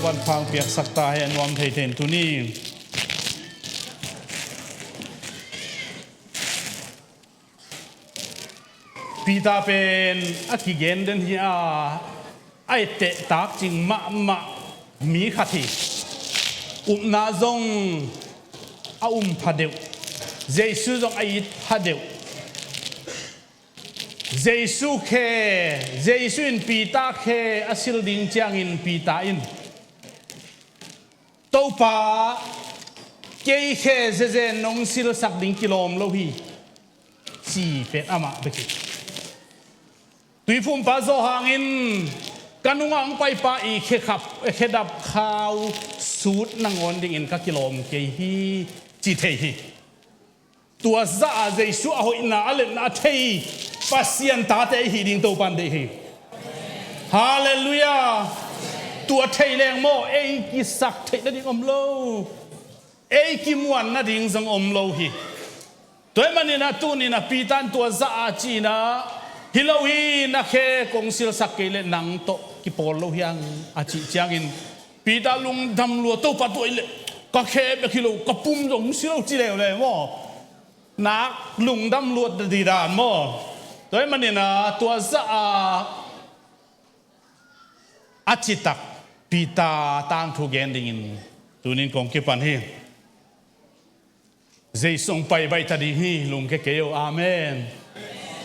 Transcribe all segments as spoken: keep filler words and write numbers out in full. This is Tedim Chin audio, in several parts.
Pan phang piaksak ta he a nuam thei thei in tuni. Peter pen a kigen den hi a, a etteh takcing mahmah mi khat hi. Upna zong a um pha deuh. Jesu zong a it pha deuh. Jesu khe, Jesu in Peter khe a sil ding ciangin Peter in, "Topa, kei khe zezen nong silsak ding kilawm lo hi," ci pen amah bek hi. Tuiphumpa Johan in, "Ka nungah hong paipa i khekhap, khedap khau sut nangawn dingin ka kilawm kei hi," ci thei hi. Tua zah a Jesu a hoihna, a letna a thei Pasian tate i hih ding Topan deih hi. Halleluiah. Tua thei leng maw, ei kisak theih nading om lo. Ei kimuan nading zong om lo hi. Tua ahih manin a tuni-in a Peter in tua zah a cihna, "Hi lo hi, na khe kong silsak kei leh nang tawh kipawl lo hi hang," a cih ciangin Peter lungdam lua, "Topa, tua hi leh ka khe bek hi lo, ka pum zong si lo," ci leuleu maw. Nak lungdam luat dih dan maw. Tua ahih manin a tua zah a a citak Peter tangthu gen dingin tuni-in kong kipan hi. Jesu hong pai baih ta ding hi, lungkia kei o. Amen.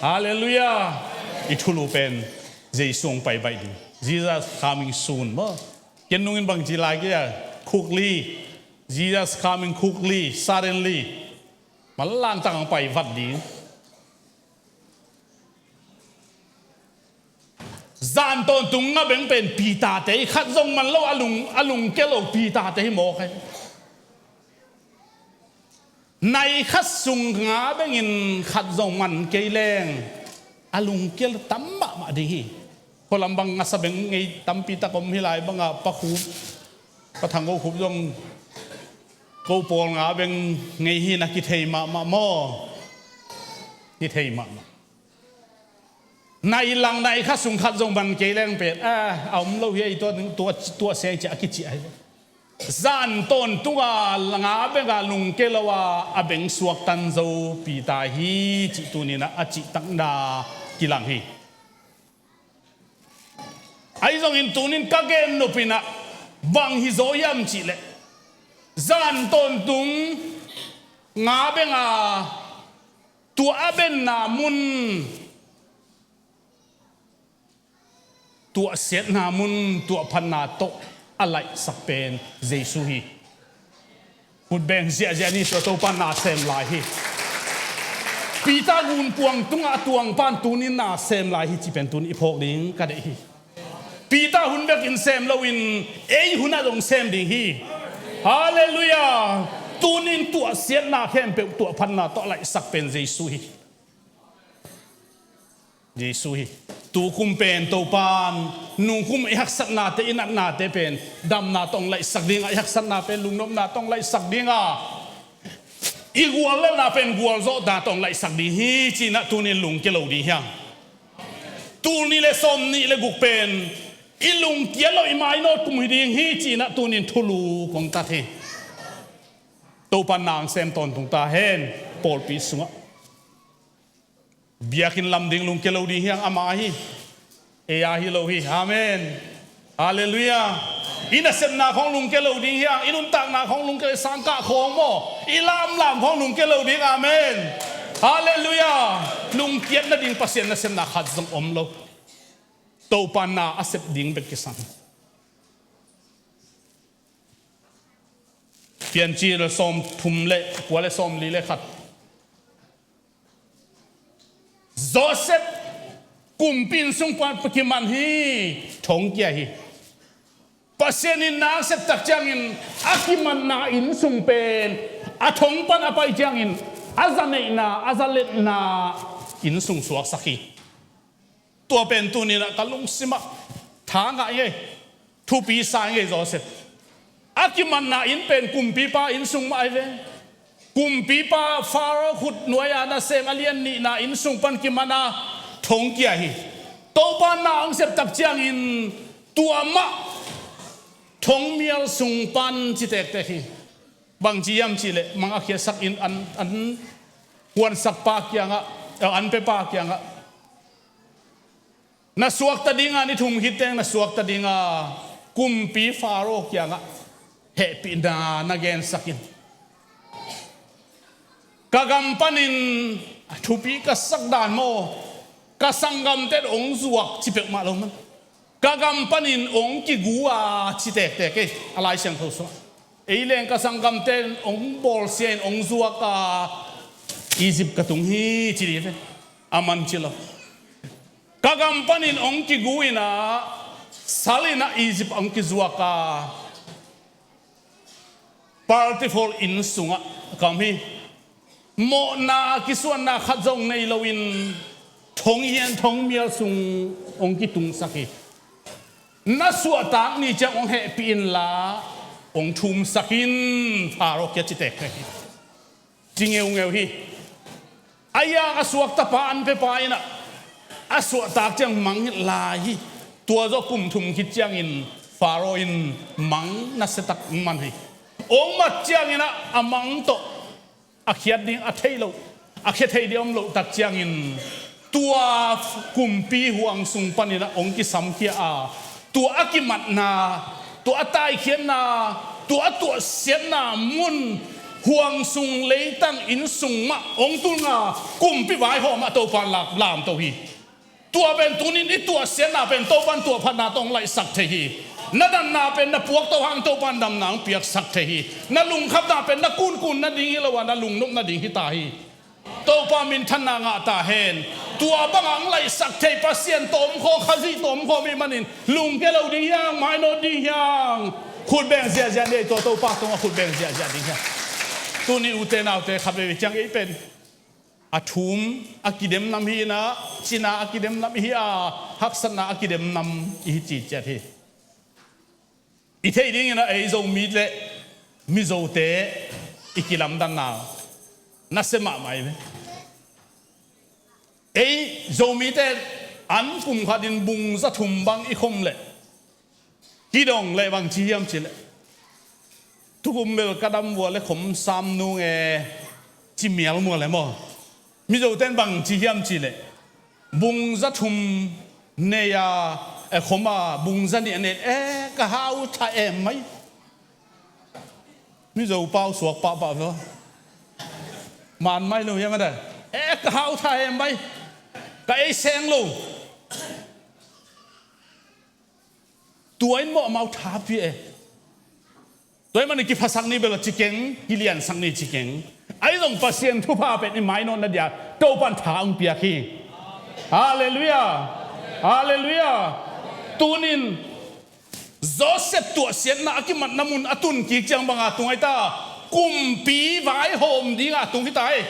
Halleluiah. I thulu pen Jesu hong pai baih ding. Jesus coming soon maw. Ken nungin bangci lai kei a, quickly. Jesus coming quickly, suddenly. Manlang tak hong pai vat ding. Zan tawntung ngah beng pen Peter-te hi, khat zong man lo, a lung, a lungkia lo Peter-te hi mawk hi. Nai khat sung ngah bengin khat zong man kei leng a lungkia tam mahmah ding hi. Khualam bang ngasa beng ngei tampi tak om hi lai bangah Pa Khup, Pa Thang Go Khup zong ko pawl ngah beng ngei hi na kithei mahmah maw. Kithei mahmah. Nai lang nai khat sung khat zong man kei leng pen, a, a om lo hi, ei tua, tua, tua seng ci a kiciah hi. Zan tawntung a ngah beng a lungkia lo a, a beng suaktan zo Peter hi cih tuni-in a, a cihtakna kilang hi. Ahi zongin tuni-in ka gen nop in a bang hi zaw hiam cih leh, zan tawntung ngah beng a, tua a benna mun, tuahsiatna mun, tuahphatna tawh a laihsak pen Jesu hi. Khut beng ziahziah ni, tua Topa na sem lai hi. Peter gunpuang tungah a tuang pan tuni-in na sem lai hi cih pen tuni-in i phawk ding ka deih hi. Peter hun bekin sem loin ei hunah zong sem ding hi. Halleluiah. Tuni-in tuahsiatna khempeuh tuahphatna tawh a laihsak pen Jesu hi. Jesu hi. Tukum pen Topan nungkum i haksatnate, i natnate pen damna tawh hong laihsak ding a, i haksatna pen lungnopna tawh hong laihsak ding a, i guallelhna pen gualzawhna tawh hong laihsak ding hi ci-in a tuni-in lungkia lo ding hiam? Tul nih le sawmnih le guk pen i lungkia lo, i mainawt kum hi ding hi ci-in a tuni-in thulu kong tat hi. Topan na hong sem tawntung ta hen pawlpi sungah. Biakinn lam ding lungkia lo ding hiam? Amah hi. Ei a hi lo hi. Amen. Halleluiah. I nasepna khawng lungkia lo ding hiam? I nuntakna khawng lungkia lo, i sangkah khawng maw, i lamlam khawng lungkia lo ding. Amen. Halleluiah. Lungkiat nading Pasian nasepna khat zong om lo. Topan na a sep ding bek kisam. Piancil sawmthum le kua le sawmli le khat. Joseph kumpi inn sung pan kiman hi, thongkia hi. Pasian in na a sep tak ciangin a kimanna inn sung pen a thong pan a pai ciangin a zaneihna, a zaletna inn sung suaksak hi. Tua pen tuni-in ah ka lungsim ah tha ngah ing ei. Thupi sa ing ei Joseph. A kimanna inn pen kumpipa inn sung mah ahi ve. Kumpipa Pharaoh khut nuai-a nasem a lian nihna inn sung pan kiman a thongkia hi. Topa na hong sep tak ciangin tua mah Thongmial sung pan ci tektek hi. Bangci hiam cihleh, mang a khiatsak in an, an huansak pa kiangah, eh, an pe pa kiangah, na suakta dinga, ni thum khit teng na suakta dinga, kumpi Faro kiangah hehpihna na gensak in. Ka gam panin, a thupi ka sak dan maw, ka sanggamte in hong zuak ci peuhmah lo man. Ka gam panin hong kigu a ci tektek ei, a Lai Siangtho sungah. Ei leng ka sanggamte in hong bawlsia in hong zuak a, Egypt ka tung hi ci dih ve. A man ci lo. Ka gam panin hong kigu in a, sal in a Egypt hong kizuak a, Potiphar inn sungah ka om hi. Mawhna kisuanna khat zong nei loin thong hian, thongmial sung hong kitungsak hi. Na suahtak ni ciang hong hehpih inla, hong thumsak in, Faro kiang ci tektek hi. Ci ngeungeu hi. A hiang a suakta pa, an pe pa in a, a suahtak ciang mang hi lai hi. Tua zawh kum thum khit ciangin Faro in mang nasiatak man hi. Hong mat ciangin a, a mang tawh a khiat ding a thei loh, a khia thei ding om loh tak ciangin, tua kumpi huang sung panin a hong kisamkhia a, tua a kimatna, tua a taikhiatna, tua a tuahsiatna mun, huang sung, leitang, inn sung mah hong tulnga, kumpi vaihawm a Topa in lam, lamto hi. Tua pen tunin i tuahsiatna pen Topa in tuahphatna tawh hong laihsak thei hi. Na damna pen na puak to hang Topa in damna hong piaksak thei hi. Na lungkhamna pen na kunkun nading hi lo a, na lungnop nading hi ta hi. Topa minthanna ngah ta hen. Tua bangah hong laihsak thei Pasian tawmkhaw, Khazih tawmkhaw mi manin lungke lo ding hiang, mainawt ding hiang. Khutbeng ziahziah nei, tua Topa tungah khutbeng ziahziah ding hiang. Tuni ute naute, khat veve ciang ei pen a thum a kidemnam hi in a, cina a kidemnam hi a, haksatna a kidemnam i hi ciciat hi. I theih dingin a, ei Zomi le Mizote i kilamdanna nasia mahmah hi ve. Ei Zomite an kum khatin bung za thum bang i khom leh, kidong leh bangci hiam cihleh, tukum bel ka dam vua le khom sam nung e, ci mial mua le maw. Mizote in bangci hiam cihleh, bung za thum nei a, e, khom a, bung za nih a nei, e, ka hau tha em mai. Mizo pau suak pahpah ve. Man mai lo hiam a dai. E, ka hau tha em mai. Ka ei seng lo. Tua in mawh amau thapi e. Tua ahih manin kiphasak ni bel a ci keng, kiliansak ni ci keng. Ahi zong Pasian thupha pen i mainawtna dia Topa in tha hong piak hi. Halleluiah. Halleluiah. Tunin Joseph tuahsiatna a kimatna mun a tun kik ciang banga tung ahi ta, kumpi vaihawm dinga tung hi ta hi.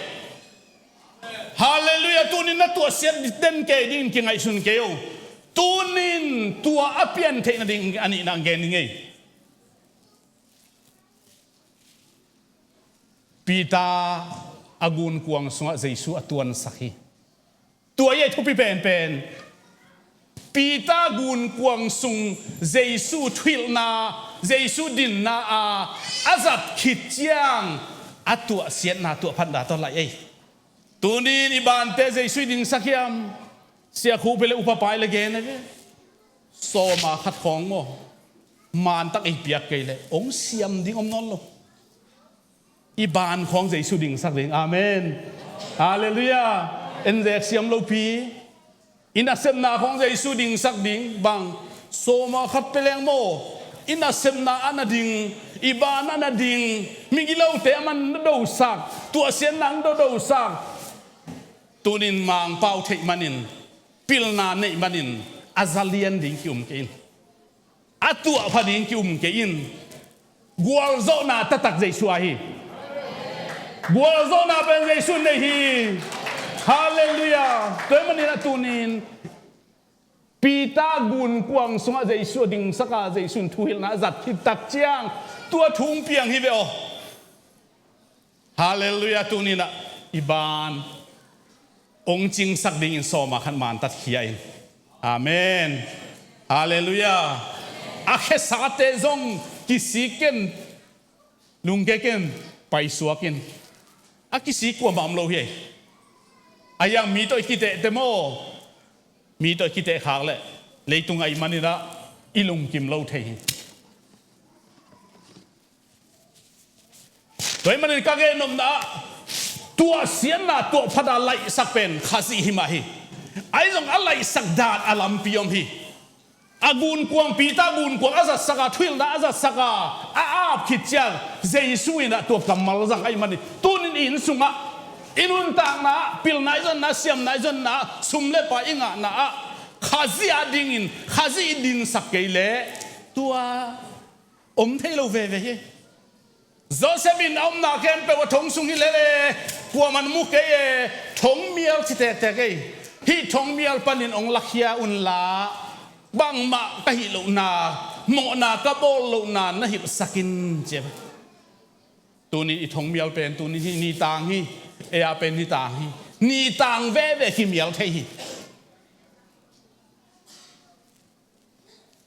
Halleluiah. Tunin na tuahsiat den kei dingin kingaihsun kei o. Tunin tua a pian theih nading a nihna gen ning ei. Peter a gunkuang sungah Jesu a tuansak hi. Tua hi a thupi penpen. Peter gunkuang sung Jesu thuhilhna, Jesu dinna a, a zat khit ciang a tuahsiatna, tuahphatna tawh laih ei. Tunin i bante Jesu i dingsak hiam? Siakhu pi le upa pai le gen a ve. Sawma khat khawng maw, mantak ei piak kei leh hong siam ding om nawn lo. I ban khawng Jesu dingsak ding. Amen. Halleluiah. Enzek siam lopi. I nasepna khawng Jesu dingsak ding bang. Sawma khat pia leng maw, i nasepna a na ding, i ban a na ding, migilote a man na dosak, tuahsiatna ang do dosak. Tunin Mangpau theih manin, pilna neih manin, a za lian ding ki-um kei in. A tuahpha ding ki-um kei in. Gualzawhna taktak Jesu a hi. Gualzawhna pen Jesu nei hi. Halleluiah. Tua ahih manin a tunin Peter gunkuang sungah Jesu a dingsak a, Jesu in thuhilhna a zat khit tak ciang tua thu hong piang hi ve aw. Halleluiah. Tuninah i ban hong cingsak dingin sawma khat mantat khia in. Amen. Halleluiah. A khesate zong kisik ken, lungke ken, paisuak in. A kisik kuamah om lo hi. A hiang mi tawh i kitehte maw, mi tawh i kitehkhak leh leitung ahih manin ah i lungkim lo thei hi. Tua ahih manin ka gennopna ah tuahsiatna tuahphat a laihsak pen Khazih hi mah hi. Ahi zong a laihsak dan a lampi om hi. A gunkuang, Peter gunkuang a zatsak a, thuhilhna a zatsak a, a ap khit ciang Jesu in ah tua kammal zang ahih manin tunin i inn sungah, i nuntakna ah, pilna i zonna, siamna i zonna, sum le pai i ngahna ah Khazih a dingin Khazih i dinsak kei leh tua om thei lo veve hi. Joseph in a omna khempeuh a thong sung hi lele, kuaman mu kei e, thongmial ci tektek ei. Hih thongmial panin hong lakhia unla, bangmah ka hih lohna, mawhna ka bawl lohna na hilhsak in, ci. Tunin i thongmial pen tunin hih ni tang hi. Ei a pen ni tang hi. Ni tang veve kimial thei hi.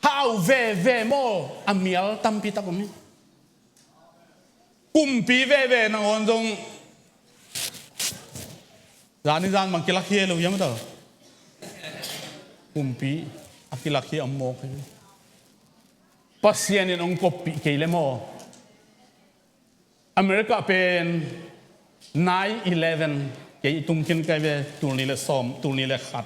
Hau veve maw, a mial tampi tak om hi. Kumpi veve nangawn zong zani zan bang kilak hi lo hiam ta? Kumpi a kilak hi a mawk hi. Pasian in hong koppih kei le maw? America pen nine eleven, kei i tung khin kai ve, tul nih le sawm, tul nih le khat.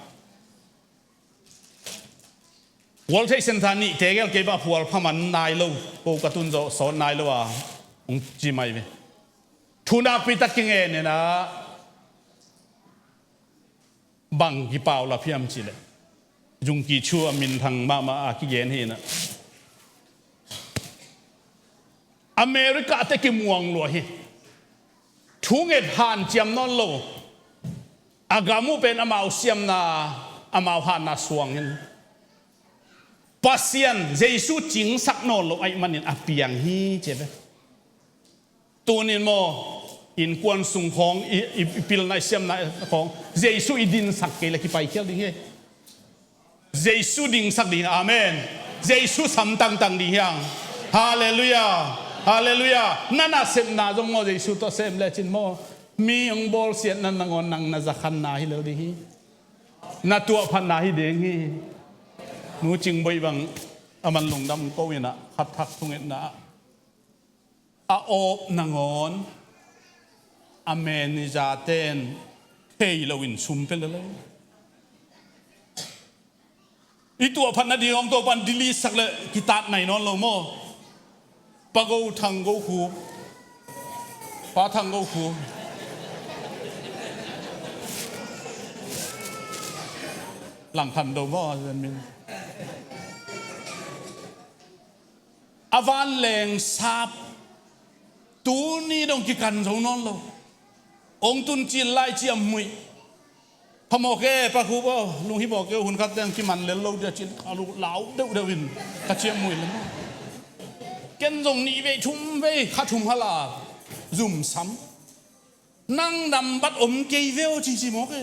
World Trade Center nih tegel kei bah phual pha man nai lo, ko ka tun zawh sawt nai lo a, hong ci mai ve. Thu nakpi tak kingen in ah, bang kipaulap hiam cih leh, Zungki Chu a minthang mahmah a kigen hi in ah, America te kimuang lua hi. Thunget hanciam nawn lo. A gam uh pen amau siamna, amau hanna suang in, Pasian Jesu cingsak nawn lo ahih manin a piang hi, ci ve. Tunin maw, innkuan sung khawng, i, i, i pilna, i siamna khawng Jesu i dinsak kei le kipaikhial ding hi. Jesu dingsak ding, amen. Jesu sam tangtang ding hiang. Halleluiah. Halleluiah. Na nasepna zong maw Jesu tawh sem lecin maw, mi hong bawlsiatna nangawn nang na zakhanna hi lel ding hi. Na tuahphatna hi ding hi. Nu Cingboih bang a man lungdam ko in ah, khat thak thungetna ah, a awp nangawn a manager ten thei loin sum pia lel. I tuahphat nading hong Topan delete sak le kitat nai nawn lo maw? Pa Go Thang Go Khup, Pa Thang Go Khup, Langkhan Do maw, a min? A vanleng sap tuni dong kikan zo nawn lo. Ong tun cil lai ciam muih. Phamawh ke, Pa Khup aw, lunghimawh ke, hun khat teng kiman lel lo dia cin, a lu lau deuhdeuh in ka ciam muih lem. Ken zong nih vei thum vei kha thum hala zumsam. Nang nambat om kei ve aw, cici mawh ke.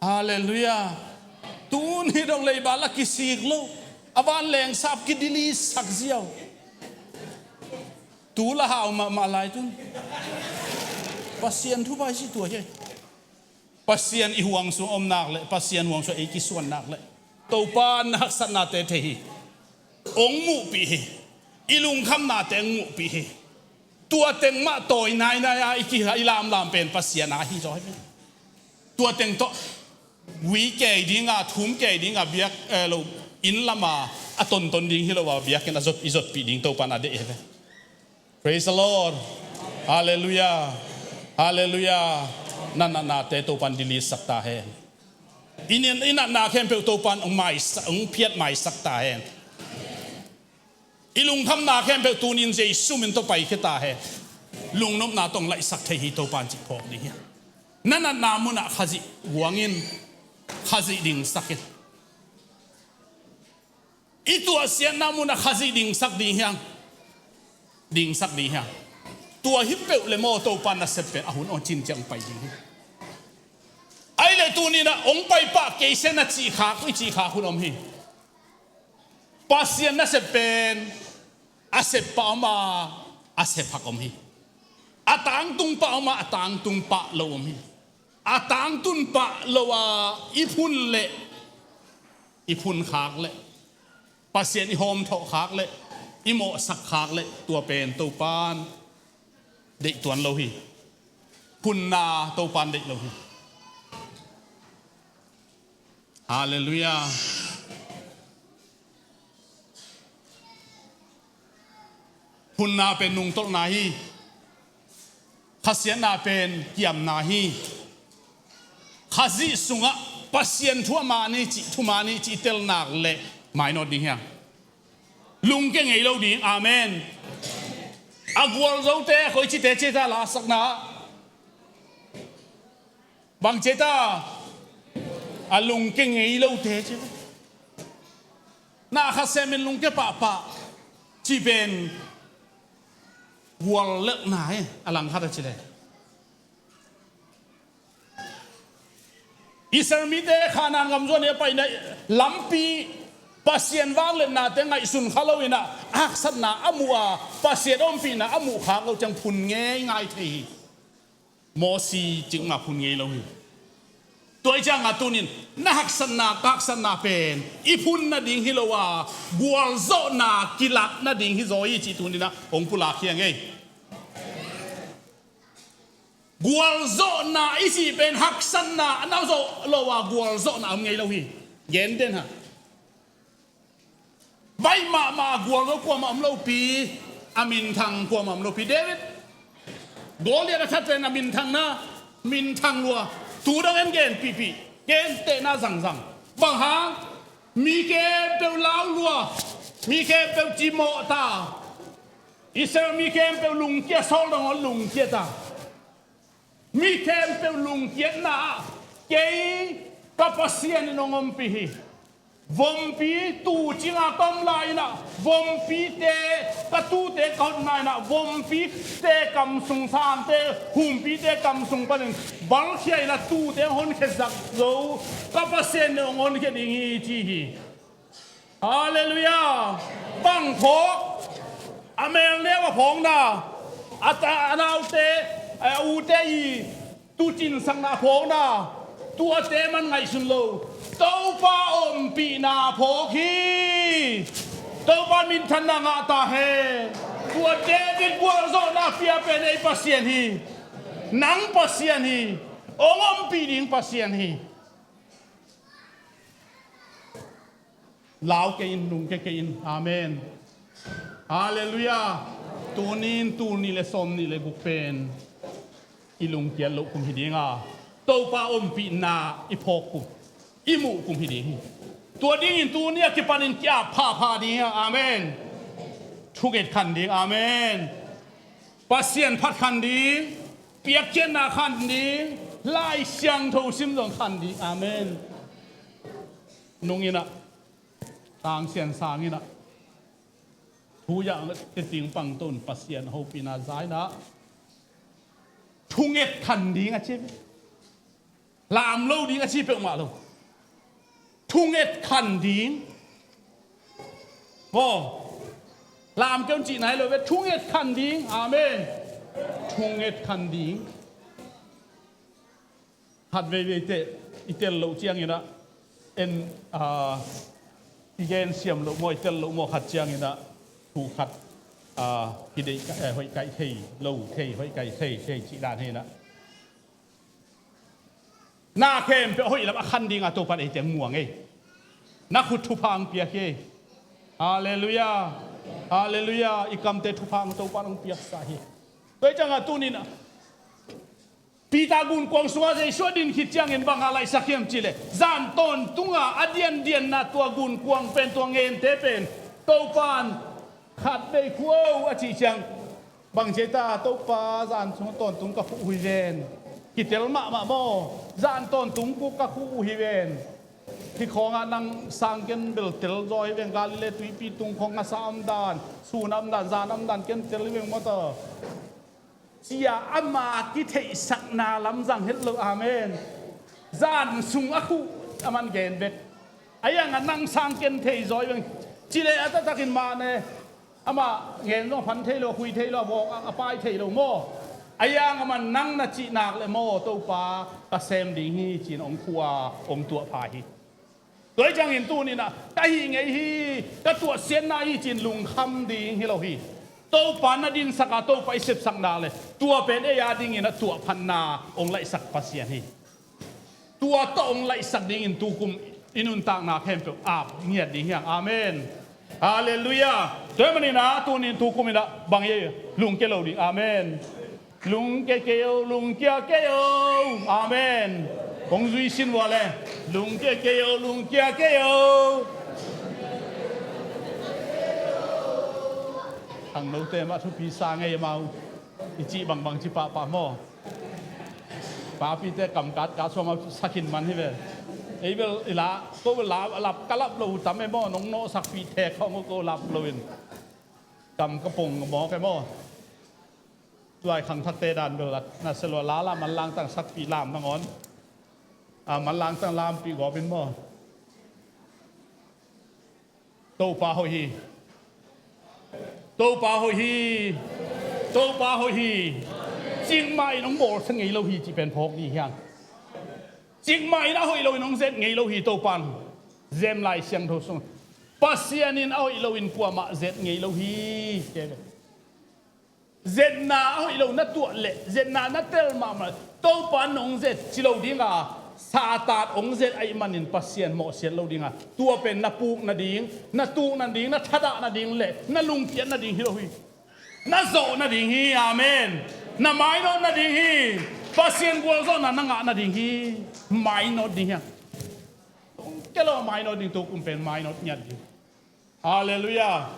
Halleluiah. Tuni dong leiba la kisik lo. A vanleng sap kidelete sak ziau. Tu la hau mahmah lai tun. Pasian thupha i si tua hi. Pasian i huang sung om nak le, Pasian huang sung ei kisuan nak le, Topa na haksatnate thei hi. Ong muhpih hi. I lungkhamnate ong muhpih hi. Tua teng mah tawi nainai a i kiha i lamlam pen Pasian a hi zaw hi. Tua teng tawh vui kei dinga, thum kei dinga biak, eh, lo, inn lama a tonton ding hi lo a, biakinn a zot, i zotpih ding Topan a deih hi ve. Praise the Lord. Halleluiah. Halleluiah. Na natnate Topan delete sak ta hen. I nin, i natna khempeuh Topan ong mai sa-, ong phiat maisak ta hen. I lungkhamna khempeuh tunin Jesu min tawh paikhia ta hen. Lungnopna tawh ong laihsak thei hi Topan cih phawk ding hi. Na natna munah Khazih guangin, Khazih dingsakin. I tuahsiatna munah Khazih dingsak ding hiang. Dingsak ding hiang. Tua hi peuh le maw Topa nasep pen a hun aw cin ciang pai ding hi. Ai le tuninah ong pai pah kei se na cihkhak, i cihkhak hun om hi. Pasian nasep pen a sep pah om a, a sep hak om hi. A tangtung pah om a, a tangtung pah lo om hi. A tangtun pah lo a i phun leh, i phun khak leh, Pasian i hawmthawh khak leh, i mawhsak khak leh, tua pen Topan deih tuan lo hi. Phunna Topan deih lo hi. Halleluiah. Phunna pen nungtolhna hi. Khasiatna pen kiamna hi. Khazih sungah Pasian thu a mani cih, thu mani cih i tel nak leh mainawt ding hiam? Lungke ngei lo ding. Amen. A gualzote a koici teci ta, la a sakna bang ci ta? A lungke ngei lote ci. Na khat sem in lungke pahpah cih pen guallelhna hi. A langkhat a ci leh, Israel mite Kanaan gam zuan a paina lampi Pasian vangliatnate ngaihsun kha lo in a, haksatna a muh a, Pasian ompihna a muh khak lo ciang phun ngeingai thei hi. Mosi cih mah phun ngei lo hi. Tua ahih ciangin tuni-in na haksatna, ka haksatna pen i phun nading hi lo a, gualzawhna kilak nading hi zaw hi cih tuni-in hong pulak hi ing ei. Gualzawhna i cih pen haksatna a na zawh lo a, gualzawhna om ngei lo hi. Gen den ha. Baih mahmah a gualzo kuamah om lopi, a minthang kuamah om lopi. David, Goliath a that pen a minthang na, minthang lua. Tu dong en genpihpih, gentehna zangzang. Bang hang? Mi khempeuh lau lua, mi khempeuh cimawh ta. Israel mi khempeuh lungkia, Saul dong hong lungkia ta. Mi khempeuh lungkiatna ah, kei ka Pasian in hong ompih hi. Vompi tu cinga ka om lai-in ah, vompite, ka tuute ka hotna in ah, vompite kam sung, sangte, humpite kam sung panin balkhia in ah, tuute hong honkhia zak zo ka Pasian in hong honkhia ding hi ci hi. Halleluiah. Bang phawk? A mel neu a phawkna, a ta, a naute, a ute i tucinsakna a phawkna, tuate man ngaihsun lo. Topa ompihna a phawk hi. Topa minthanna ngah ta hen. Tua David gualzawhna pia pen ei Pasian hi. Nang Pasian hi. Hong ompih ding Pasian hi. Lau kei in, lungke kei in. Amen. Halleluiah. Tuni in tul nih le sawmnih le guk pen i lungkiat loh kum hi ding a, Topa ompihna i phawk kum, i muh kum hi ding hi. Tua dingin tuni a kipanin ki-ap phapha ding hi. Amen. Thunget khan ding. Amen. Pasian phat khan ding, piakkhiatna khan ding, Lai Siangtho sim zong khan ding. Amen. Nung in ah, tangsian sang in ah, thu zang teting pang tawh in Pasian hopihna za in ah, thunget khan ding a ci. Lam lo ding a ci peuhmah lo. Thunget khan ding. Aw, lam kei un cihna hi lo ve, thunget khan ding. Amen. Thunget khan ding. Khat veivei teh i tel loh ciangin ah, en, ah, i gen siam loh maw, i tel loh maw, khat ciangin ah, thu khat, ah, kideih ka-, eh, hoih kaih thei lo, thei, hoih kaih thei, thei cih dan hi in ah. Na khempeuh a hoih lam a khan ding a Topan eite muang ei. Na khut thupha hong piak hi. Halleluiah. Halleluiah. I kamte thupha hong Topan hong piaksa hi. Tua hi ciangin tuni in ah, Peter gunkuang sungah Jesu a din khit ciangin bang a laihsak hiam cih leh, zan tawntung a a diandianna tua gunkuang pen, tua ngente pen Topan khat vei khu o a cih ciang, bang ci ei ta, Topa, zan sung tawntung ka khuh uh hi ven. Kitel mahmah maw? Zan tawntung khu ka khuh uh hi ven. Hih khawngah nang sang ken bel tel zaw hi ven. Galilee tuipi tung khawng ngasa om dan, sun a om dan, zan a om dan ken tel hi ven maw ta. Cia ama kitheihsakna lam zang het lo. Amen. Zan sung a khuh a man gen bek. A iangah nang sang ken thei zaw hi ven. Ci leh a taktakin mah ne, amah ngen zong a phan thei lo, a khui thei lo, a vawk a, a pai thei lo maw? A yang amah nang na cih nak leh maw, Topa ka sem ding hi ci-in hong khua, hong tuah pha hi. Tua hi ciangin tuni-in ah ka hih ngei hi, ka tuahsiatna hi ci-in lungkham ding hi lo hi. Topa na dinsak a, Topa i sepsak nak leh tua pen ei a dingin a tuahphatna hong laihsak Pasian hi. Tua tawh hong laihsak dingin tukum i nuntakna khempeuh ap ngiat ding hi hang. Amen. Halleluiah. Tua ahih manin ah tuni-in tukum in ah bang hi, lungkia lo ding. Amen. Lungkia kei o, lungkia kei o. Amen. Kong zui sin vua le. Lungkia kei o, lungkia kei o. Khangnote mah thupi sa ngei amau. I cih bangbang ci pahpah maw? Papite kam katkat suam a sakhin man hi ve. Ei bel i la, ko bel la, lap, ka lap lo tam e maw, nong nawhsakpih thek khawng ko lap lo in. Kam ka pong mawk e maw? Tuai khangthakte dan bel a, na se lua la la manlang tang sakpih lam nangawn. A, manlang tang lampih gawp in maw? Topa hoih hi. Topa hoih hi. Topa hoih hi. Cikmah in hong bawlsia ngei lo hi cih pen phawk dih hiang. Cikmah in a hoih lo in hong zet ngei lo hi Topa in. Zem Lai Siangtho sung. Pasian in a hoih lo in kuamah zet ngei lo hi. Zetna a hoih lo na tuah leh, zetna na tel mahmah leh, Topa nong zet ci lo ding a, Satan hong zet ahih manin Pasian mawhsiat lo ding a, tua pen na puk nading, na tuk nading, na thadah nading leh na lungkiat nading hi lo hi. Na zawh nading hi. Amen. Na mainawt nading hi. Pasian gualzawhna na ngah nading hi. Mainawt ding hi hang. Kei lo mainawt ding, tukum pen mainawt ngiat ding. Halleluiah.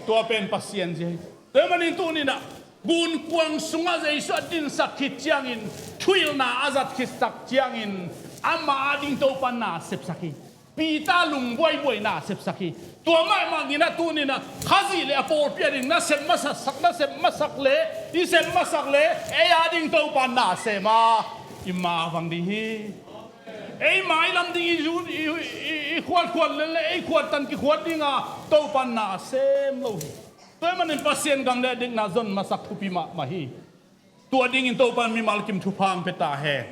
Tua pen Pasian zia hi. Tua ahih manin tuni-in ah gunkuang sungah Jesu a dinsak khit ciangin, thuhilhna a zat khit tak ciangin, amah a ding Topa na sepsak hi. Peter lungbuaibuai na sepsak hi. Tua mah bangin ah tuni-in ah Khazih leh a pawlpi a ding na sep masak, na sep masak leh, i sep masak leh, ei a ding Topa na sem a, i ma vang ding hi. Ei mailam ding i zu, i, i, i khuatkhuat lel leh ei khuattan kikhuat ding a, Topa na sem lo hi. Tua ahih manin Pasian gam leh dikna zon masak thupi mahmah hi. Tua dingin Topa in mimal kim thupha hong pia ta hen.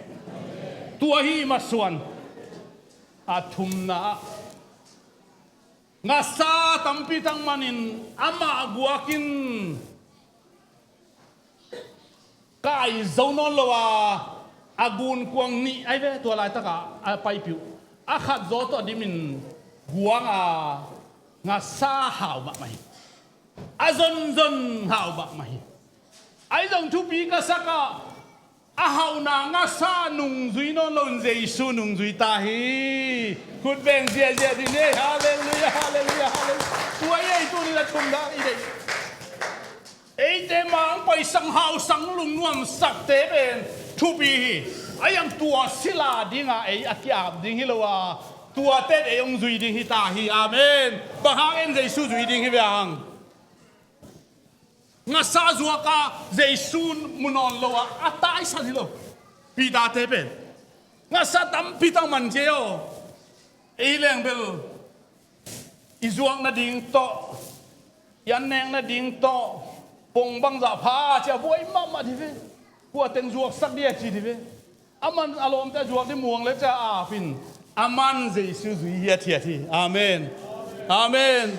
Tua hi masuan. A thumna ah, ngasa tampi tak manin amah guakin kai zo nawn lo a, a gunkuang nih ahi ve, tua laitak a a paipih uh. A khat zaw tawh a dimin guang a, ngasa hau mahmah hi. A zonzon hau mahmah hi. Ahi zong thupi ka sak a, a hauhna ngasa nungzui nawn loin Jesu nungzui ta hi. Khut beng ziahziah dih ni. Halleluiah, halleluiah, halleluiah. Tua hi ei tuni-in a thumna i deih. Eite mah hong paisang hausang lungnuamsakte pen thupi hi. Ahi hang tua sila ding a ei a ki-ap ding hi lo a, tuate in ei hong zui ding hi ta hi. Amen. Bang hang en Jesu zui ding hi ve hang. Ngasa zuak a Jesu mu nawn lo a, a taisan hi lo. Peter-te pen ngasa tampi tak man ci ei aw. Ei leng bel i zuak nading tawh, i an nek nading tawh, pong bangzah pha ci a buai mahmah dih ve. Kua teng zuaksak dih a ci dih ve. Aman a lawmte a zuak dih muang le ca a ap in, aman Jesu zui hiathiat hi. Amen. Amen.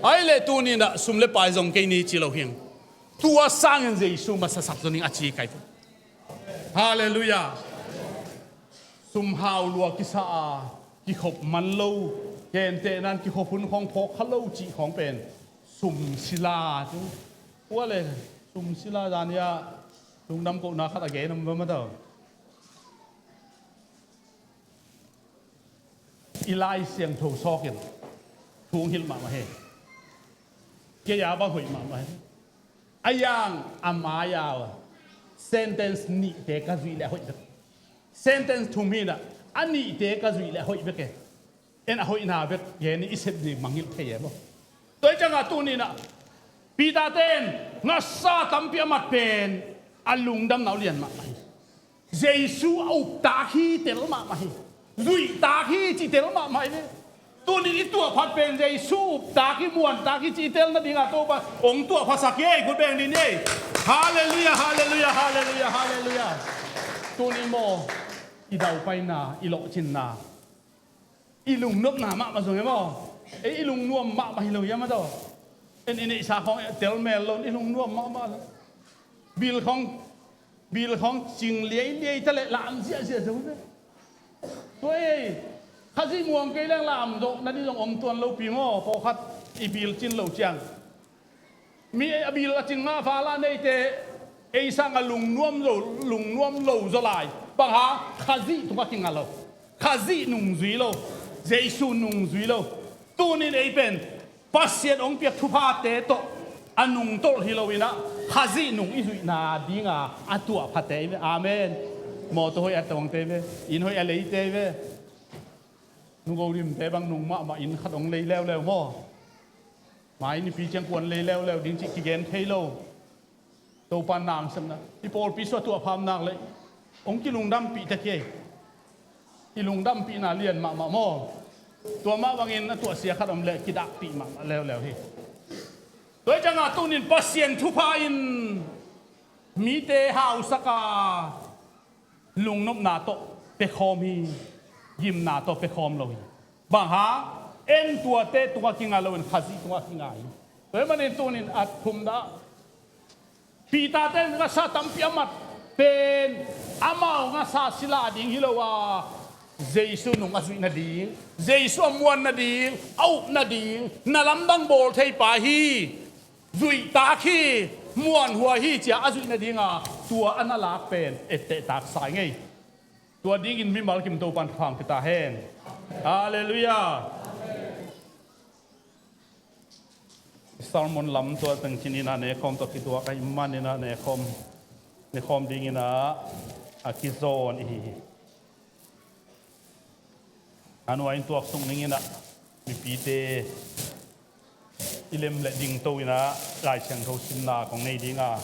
Ahih leh tuni-in ah sum le pai zong kei ni ci lo hi hang. Tua sangin Jesu masa sak zo ning a ci kai. Halleluiah. Sum hau lua kisa a, kikhop man lo, gentehna in kikhop hun khawng phawk kha lo cih khawng pen sum sila tu. Ua le, sum sila zan hi a, lungdam kohna khat a gen om va ma tau. I Lai Siangtho sawk in thu hong hilh mahmah hi. Kei a bang hoih mahmah hi. A yang a mai a sentence nihte ka zuih leh a hoih bek. Sentence thum hi in ah, a nihte ka zuih leh a hoih bek e. En a hoihna bek gen i sep ding mangngilh thei e maw? Tua hi ciangah tuni-in ah Peter-te in ngasa tampi a mat pen a lungdamna uh lian mahmah hi. Jesu a uptak hi tel mahmah hi. Zuihtak hi cih tel mahmah hi ve. Tunin i tuahphat pen Jesu uptak, i muantak i cihtel nadingah Topa hong tuahphatsak hi. Khut beng dih ni. Halleluiah, halleluiah, halleluiah, halleluiah. Tunin maw, i daupaina, i lawhcinna, i lungnopna mahmah zong hi maw. Ei i lungnuam mahmah hi lo hiam a daw? En i neihsa khawng telmel lo in i lungnuam mahmah lo. Bil khawng, bil khawng cing liailiai ta leh lam ziahziah zo ve. Tua ei Khazih muang kei leng lam zawh nading zong om tuan lopi maw. Pawlkhat i bil cin lo ciang, mi a bil a cing mah vala neite ei sangah lungnuam zo, lungnuam lo zaw lai. Bang hang? Khazih tungah kinga lo. Khazih nungzui lo. Jesu nungzui lo. Tunin ei pen Pasian hong piak thuphate tawh a nungtolh hi loinah Khazih nung i zuihna dinga a tuahphate hi ve. Amen. Mawtaw hoih a tuangte hi ve. Inn hoih a leite hi ve. Nugo limte bang nung mahmah inn khat hong lei leuleu maw. Mai nipi ciang kuan lei leuleu ding cih kigen thei lo. Topa nasepna, i pawlpi sua tuahpham nak leh hong kilungdampih ta kei. I lungdampihna lian mahmah maw. Tua mah bangin a tuahsia khat om leh kidahpih mahmah leuleu hi. Tua hi ciangah tunin Pasian thupha in mite hausak a, lungnopna tawh pekhawm hi, gimna tawh pekhawm lo hi. Bang hang? En tuate tungah kinga loin Khazih tungah kinga hi. Tua hi manin tunin a thumna, Peter ten ngasa tampi a mat pen amau ngasa sila ding hi lo a, Jesu nung a zuih nading, Jesu a muan nading, a up nading, na lamdang bawl thei pa hi. Zuihtak hi, muanhuai hi cia a zuih nadinga tua a na lak pen ettehtak sa ing ei. Tua dingin mimal kim Topan thupha hong pia ta hen. Halleluiah. Sermon lam tua teng cin inah nekhawm tawh kituak ahih maninah nekhawm, nekhawm dinginah a kizawn ihi hi. A nuai in tuaksuk ninginah mipite i lem le dingto inah Lai Siangtho simna kong nei dinga